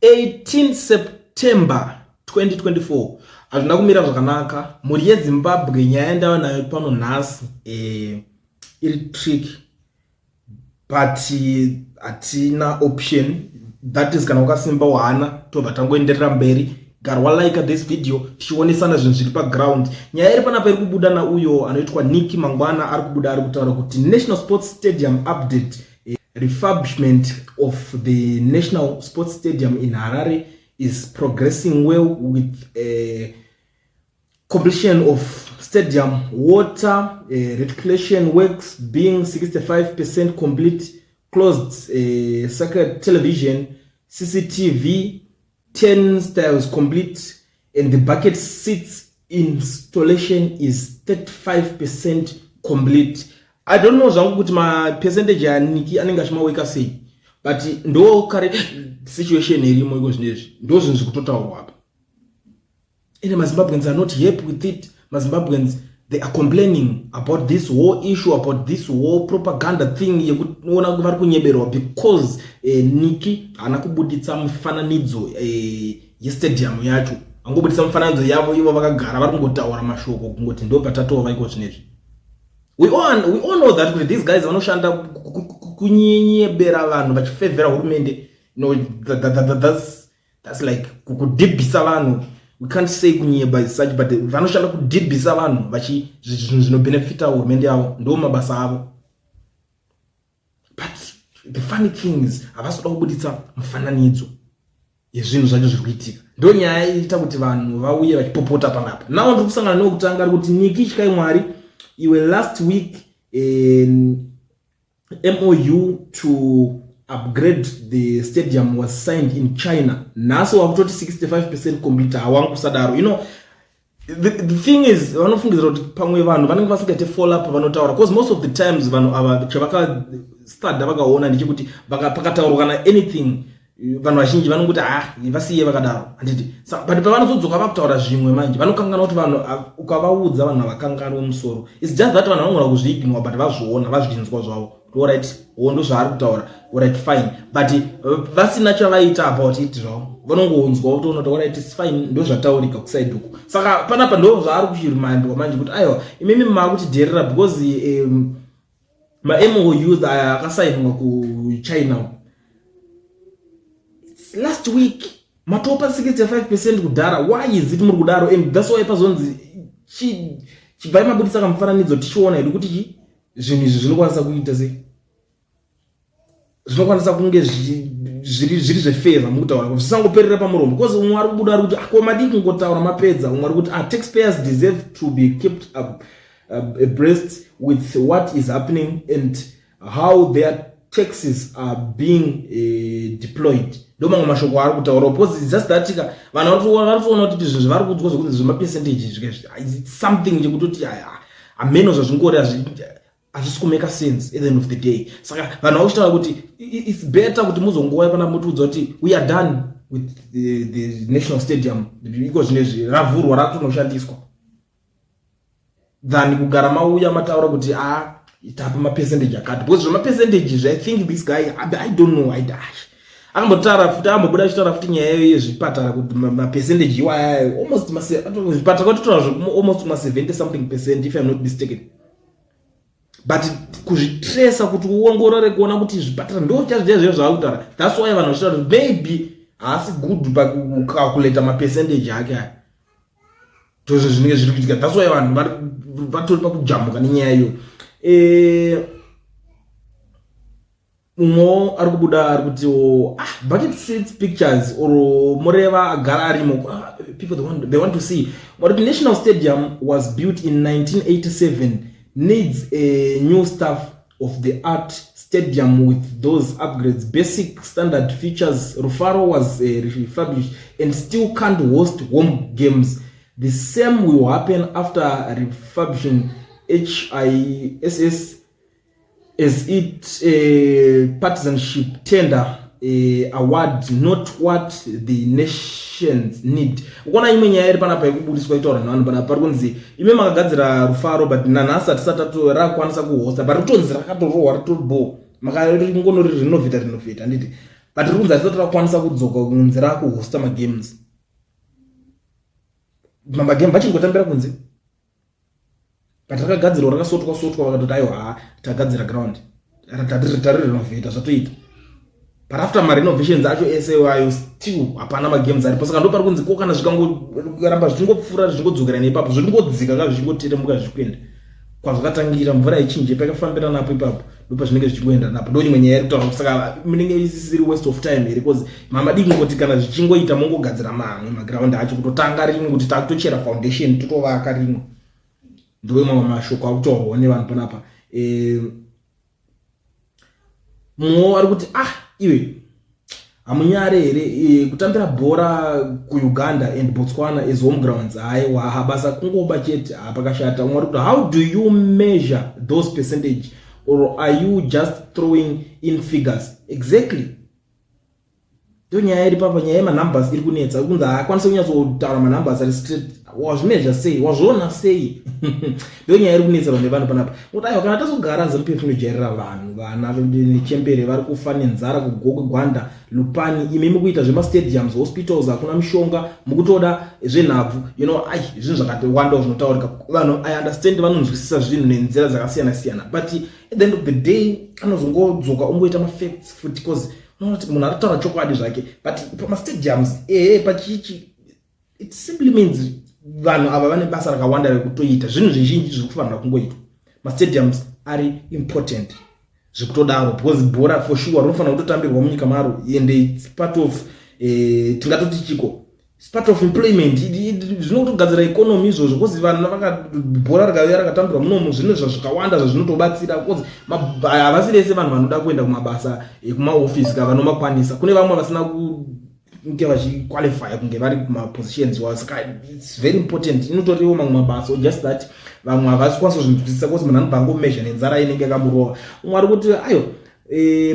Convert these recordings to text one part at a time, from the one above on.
18 September 2024. Hazvina kumira zvakanaka, mhuri yeZimbabwe. Nyaya yandava nayo pano nhasi iri trick, but hatina option. That is, kana wakasimba hana, tobva tangoenderera mberi. Garwa like this video, tichionesana zvinhu zviri paground. Nyaya iri panapa iri kubuda nauyo anoitwa Nick Mangwana. Ari kubuda ari kutaura kuti National Sports Stadium update: refurbishment of the National Sports Stadium in Harare is progressing well, with completion of stadium water reticulation works being 65% complete, closed circuit television, CCTV turnstiles complete, and the bucket seats installation is 35% complete. I don't know zvangu kuti mapercentage aNick anenge achimaweka sei, but ndo current situation irimo iko zvinezvi. Ndo zvinhu zviri kutotaurwa apa, ende maZimbabweans are not happy with it. MaZimbabweans, they are complaining about this whole issue, about this whole propaganda thing yekuona vari kunyeberwa, because Nick haana kubuditsa mifananidzo yestadium yacho. Angobuditsa mifananidzo yavo ivo vakagara, vari kungotaura mashoko, kungoti ndo patatova iko zvinezvi. We all know that kuti these guys vanoshanda kunyebera vanhu vachifevhera hurumende. No, that's like kudhibhisa vanhu. We can't say kunyeba as such, but vanoshanda kudhibhisa vanhu vachi zvinhu zvinobhenefita hurumende yavo. Ndo mabasa avo. But the funny thing is, havasi kuda kubuditsa mufananidzo yezvinhu zvacho zviri kuitika. Ndo nyaya iita kuti vanhu vauye vachipopota panapa. Now ndiri kusangana newekutanga ari kuti, "Nick, ityai Mwari iwe. Last week MOU to upgrade the stadium was signed in China. Nhasi wakutoti 65% complete. Hawangu, kusadaro." The thing is, vanofungidzira kuti pamwe vanhu vanenge vasingaite follow up vanotaura, because most of the times vanhu ava chavakastada vakaona ndechekuti pakataurwa kana anything, vanhu vazhinji vanongoti, "Ah, vasiye vakadaro," handiti? But pavanozodzoka vakutaura zvimwe manje, vanokanganwa kuti vanhu ukavaudza, vanhu havakanganwe musoro. It's just that vanhu vanogona kuzviignore, but vazviona, vazvinzwa zvavo kuti alright, wo ndo zvaari kutaura, alright, fine. But vasina chavaita about it zvavo, vanongonzwa kutoona kuti alright, it's fine, ndo zvataurika kuside uku. Saka panapa ndo zvaari kuchiremindwa manje kuti aiwa, imimi maakutidherera, because maMOUs aya akasainwa kuChina last week, matopa 65% kudhara. Why is it muri kudaro? And that's why pazonzi chibvai mabudisa kamufananidzo tichiona hedu kuti chi zvinhu izvi zvinokwanisa kuita sei, zvinokwanisa kunge zviri zvefair zvamukutaura, zvisangoperera pamuromo. Because umwe ari kubuda ari kuti, "Ko madii kungotaura mapedza?" Umwe ari kuti, "Ah, taxpayers deserve to be kept up, abreast with what is happening and how their taxes are being deployed." Ndo mamwe mashoko ari kutaura, because it's just that ka vanhu vari kutoona kuti zvinhu zvavari kuudzwa zvokunzi zvemapercentage it's something chekutoti hameno zvazvingori, hazvisi kumake sense at the end of the day. Saka vanhu vakuchitaura kuti it's better kuti muzongouya pana mutiudza kuti we are done with the national stadium iko zvinezvi, ravhurwa, rakutonoshandiswa, than kugara mauya mataura kuti a tapa mapercentage akati, because zvemapercentage izvi, I think this guy, I don't know, akambotaura futi, akambobuda achitaura futi nyaya yezvipatara kuti mapercentage iwaya, almost zvipatara kwatotaura almost ma70 something percent, if I'm not mistaken. But kuzvitresa kuti uongorore kuona kuti zvipatara ndo chazvo zvavari kutaura. That's why vanhu vachitaura kuti maybe haasi good pakucalculata mapercentage ake aya. Ndozvo zvinenge zviri kuitika. That's why vanhu vatori pakujamuka nenyaya iyoyo. Mumwewo ari kubuda ari kutiwo, "Ah, bucket seats pictures or mureva agara arimo." Ah, people, they want to see what the national stadium was built in 1987 needs a new state of the art stadium with those upgrades, basic standard features. Rufaro was refurbished and still can't host home games. The same will happen after refurbishing HISS, as it a partisanship tender award, not what the nations need. Ukuona imwe nyaya iri panapa yekubudiswa itaura nevanhu panapa, pari kunzi ime makagadzira Rufaro, but nanhasi hatisati rakukwanisa kuhosta, but ritonzi rakatorohwa, ritori bo, makaringonori renovata renovata, handiti? But riri kunzi harisati rakwanisa kudzoka kunzi rakuhosta magames. Magame vachingotambira kunze, but rakagadzirwa, rakasotwa sotwa, vakatoti aiwa, ha, tagadzira ground, tarirenovheta, zvatoita. But after marenovations acho ese ayo, still hapana magames aripo. Saka ndo pari kunzi ko kana zvikangoramba zvichingopfuura, zvichingodzokera neipapo, zviringodzika ka, zvichingoteremuka, zvichikuenda kwazvakatangira, mvura ichinje pakafambira napo ipapo, ndo pazvinenge zvichingoenda napo. Ndo imwe nyaya iri kutaura. Saka munenge isisiri waste of time here? Because mamadii kungoti kana zvichingoita mongogadzira mamwe maground acho, kutotanga rimwe, kuti takutochera foundation, totovaka rimwe. Ndo mamwe mashoko akutaurwawo nevanhu panapa. Mumwewo ari kuti, "Ah, iwe, hamunyare here kutambira bhora kuUganda and Botswana as home grounds? Haiwa, basa kungoba chete, hapakashata." Umwe ari kuti, "How do you measure those percentage, or are you just throwing in figures?" Exactly, ndo nyaya iri papa. Nyaya yemanumbers iri kunetsa. Kunzi haakwanisi kunyatsotaura manumbers ari straight. Wazvimeasure sei? Wazviona sei? Ndo nyaya iri kunetsa vanhu vevanhu panapa, kuti aiwa, kana tazogara, ZANU PF inojairira vanhu, vana nechembere vari kufa nenzara kuGokwe, Gwanda, Lupani. Imi mukuita zvemastadiums, hospitals hakuna mishonga, mukutoda zvenhabvu. Ai, zvinhu zvakatiwandawo zvinotaurika. Vanhu, I understand, vanonzwisisa zvinhu nenzira dzakasiyana siyana, but at the end of the day anozongodzoka ongoita mafacts futi, because unoona kuti munhu ari kutaura chokwadi zvake, but pamastadiums, ehe, pachichi, it simply means vanhu ava vane basa rakawanda rekutoita, zvinhu zvizhinji zviri kufanira kungoitwa. Mastadiums ari important zvekutodaro, because bhora for sure rinofanira kutotambirwa munyika maro, and it's part of tingatoti chiko, it's part of employment, zvinotogadzira economy izvozvo, because vanhu bhora rikauya rakatambirwa munomu, zvino zvakawanda zvazvinotobatsira, because havasi vese vanhu vanoda kuenda kumabasa ekumaofisi ka vanomakwanisa. Kune vamwe vasina kunge vachiqualifya kunge vari kumapositions iwayo. Saka it's very important, inotoriwo mamwe mabasa, just that vamwe havasi kukwanisa kuzvinzwisisa, because munhu anobva angomeasure nenzara inenge yakamurova. Umwe ari kuti, ayo,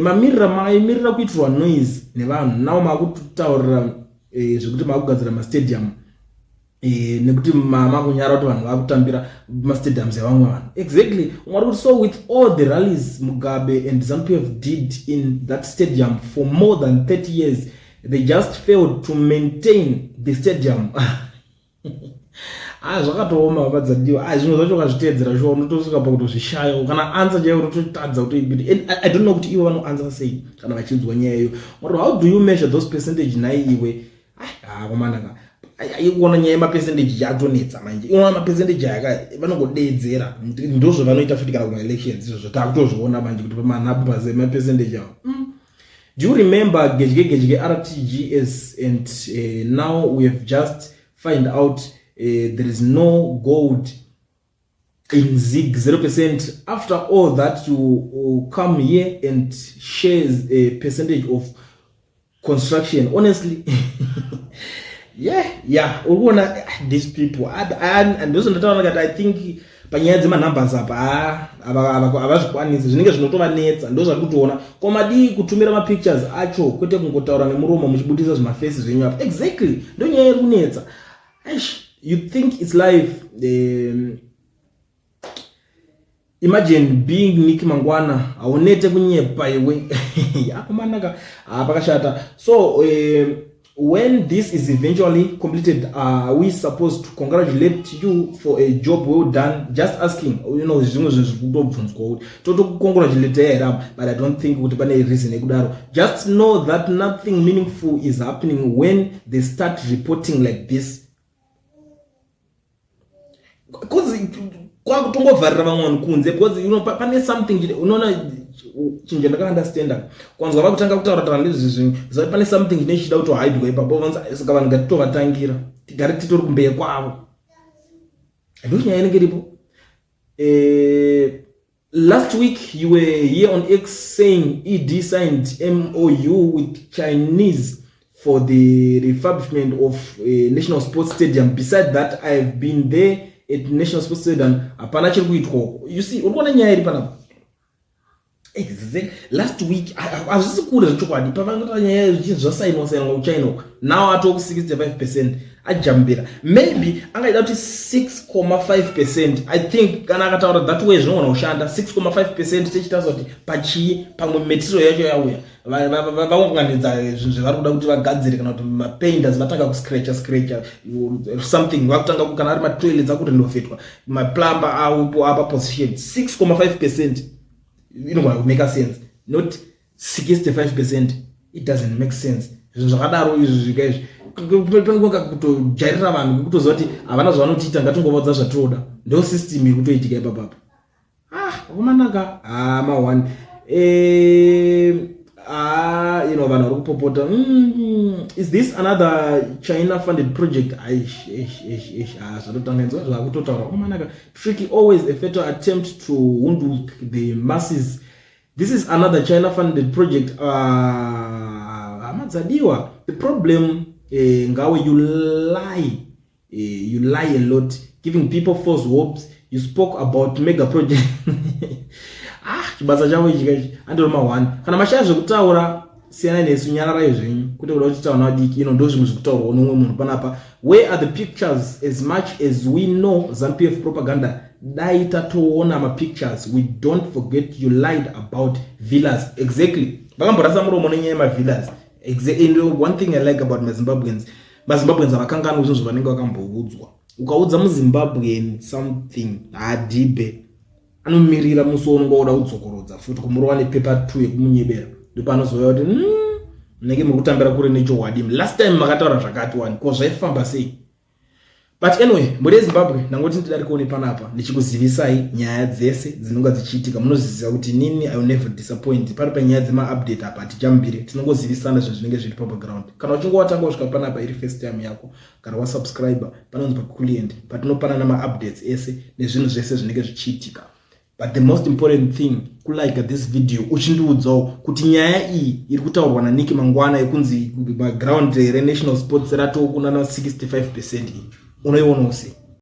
mamirira maimirira kuitirwa noise nevanhu, nawo makutaurira zvekuti makugadzira mastadium, nekuti makunyara kuti vanhu vakutambira mastadiums evamwe vanhu. Exactly. Umwe ari kuti, "So with all the rallies Mugabe and ZANU PF did in that stadium for more than 30 years, they just failed to maintain the stadium." Ah, zvakatooma, vadzadiwa. Ah, zvimwe zvacho ukazviteedzera shuwa unotosvika pakutozvishaya kana answer chaiyo, unototadza kutoibita. And I don't know kuti ivo vanoanswer sei kana vachinzwa nyaya iyo. How do you measure those percentage nhai iwe? Akomanaka, ikuona nyaya yemapercentage yatonetsa manje. Iona mapercentage aya vanongodeedzera, ndozvavanoita futi kana kumaelections izvozvo. Takutozviona manje kuti pamanumber emapercentage awo. "Do you remember Gedye Gedye RTGS? And now we have just find out there is no gold in ZiG, 0%. After all that, you come here and shares a percentage of construction. Honestly." Yeah, uri kuona these people, ndozondataura kati I think panyaya dzemanumbers apa havazvikwanisi, zvinenge zvinotovanetsa, ndo zvari kutoona. Ko madii kutumira mapictures acho, kwete kungotaura nemuromo muchibudisa zvimafesi zvenyu apa? Exactly, ndo nyaya iri kunetsa. Aish, you think it's life. Imagine being Nick Mangwana. Haunete kunyepa iwe? Akomanaka, pakashata. So when this is eventually completed, are we supposed to congratulate you for a job well done? Just asking. Zvimwe zvinhu zviri kutobvunzwa kuti totokukongratulate here apa, but I don't think kuti pane reason yekudaro. Just know that nothing meaningful is happening when they start reporting like this, because kwakutongovharira vamwe vanhu kunze, because pane something. Unoona chinhu chandakaunderstanda, kwanzwa vakutanga kutaura taura ndezvi zvinhu, pane something chine chichida kutohaidwa ipapo. Saka vanhu ngatitovatangira, tigare titori kumberi kwavo. Ndo nyaya inenge iripo. Last week you were here on X saying ED signed MOU with Chinese for the refurbishment of National Sports Stadium. Beside that, I've been there at National Sports Stadium, hapana chiri kuitwa. You see, uri kuona nyaya iri panapa? Exactly, last week, hazvisi kure zvechokwadi, pavangata nyaya zvichinzi zvasainwa sainwa kuChina uko, now ato ku 65%. Ajambira. Maybe angaida kuti 6,5%. I think kana akataura that way zvinogona kushanda. 6,5% tichitarisa kuti pachii, pamwe material yacho yauya, vaunganidza zvinhu zvavari kuda kuti vagadzire, kana kuti mapainters vatanga kuscratcha scratcha something, vakutanga, kana ari matoilets akurenovetwa, maplumber aupo apa position. 6,5% inogona kumake sense, not 65%. It doesn't make sense zvinhu zvakadaro izvi. Zvika izvi panonga kutojairira vanhu, kutoziva kuti havana zvavanotiita, ngatingovaudza zvatinoda. Ndo system iri kutoitika ipapapo. Ah, vakomanaka, ha, ma1. Ah, vanhu vari kupopota. Is this another China funded project? Aish, eish, eish, eish. Ah, zvatotanga inzwa zvakutotaura, vakomanaka. Tricky, always a fatal attempt to hoodwink the masses. This is another China funded project. Hama dzadiwa, the problem, ngawe, you lie, you lie a lot, giving people false hopes. You spoke about mega project. Ah, chibasa chavo ichi kaichi andori ma1. Kana mashaya zvekutaura, siyanai nesu, nyararai zvenyu, kwete kuda kuchitaura navadiki. Ino ndo zvimwe zvekutaurwawo nomumwe munhu panapa. Where are the pictures? As much as we know ZANU PF propaganda, dai tatoona mapictures. We don't forget you lied about villas. Exactly, vakamborasa muromo nenyaya yemavillas. And one thing I like about maZimbabweans, maZimbabweans havakanganwi zvinhu zvavanenge vakamboudzwa. Ukaudza muZimbabwean something, haadhibhe, anomirira musi waunonga woda kudzokorodza futi kumurova nepaper 2 yekumunyebera. Ndopaanozouya kuti, munenge muri kutambira kure nechokwadi. Last time makataura zvakati wani, ko zvaifamba sei?" But anyway, mhuri yeZimbabwe, ndangoti ndidarikewo nepanapa ndichikuzivisai nyaya dzese dzinonga dzichiitika. Munoziziva kuti nini I will never disappoint. Pari panyaya dzemaupdate apa hatichambire, tinongozivisana zvinhu zvinenge zviri pabackground. Kana uchinge watanga kusvika panapa iri first time yako, kana wasubscribe, panonzi paculient patinopanana maupdates ese nezvinhu zvese zvinenge zvichiitika. But the most important thing, kulike this video, uchindiudzawo kuti nyaya iyi iri kutaurwa naNick Mangwana yekunzi maground reNational Sports ratokunana 65% iyi, unoionawo sei?